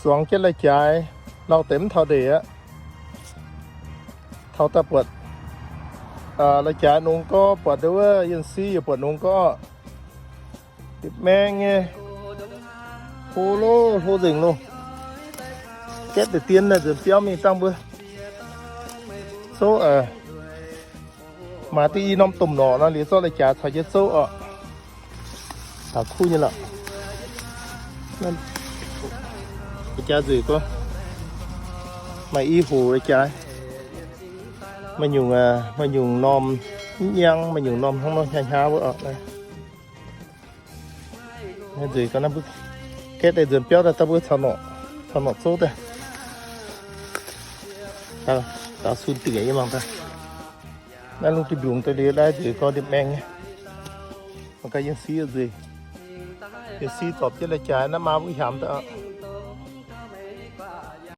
Zuangx jienv lai-jaaix, lauh deix mv taux ndeic aqv. Taux daaih buatc lai-jaaix nongx gorngv, buatc ndau wuov Yienh Si yaac buatc nongx gorngv, ndipv maeng nyei, hlo loh, hlo nzengc loh. Gaeqv deix dien naaiv nzuonx biauv mingh dangh mbuo zouv. Maaih diuh i norm domh norqc nor, liuz zorqv lai-jaaix caux jienv zouv oc. Taux kuv nyei lorqc. Lai-jaaix nzueic gorngv, maaih i hoc lai-jaaix. Maaih nyungc, maaih nyungc norm mv nyangv, maaih nyungc norm hnangv nor hnyav hnyav wuov oc. Nzueic gorngv, gaeqv deix nzuonx biauv daaih, daaih mbuo caux norqc, caux norqc zouv daaih. Daaux sun dingc yie mangc daaih. Naaiv lungh duih mbiungc daaih liuz naaiv nzueic gorngv ndipv maeng nyei. Mangc gaax Yienh Si nzueic. Yienh Si zorpc jienv lai-jaaix naaiv maa mbuo hiaamx daaih.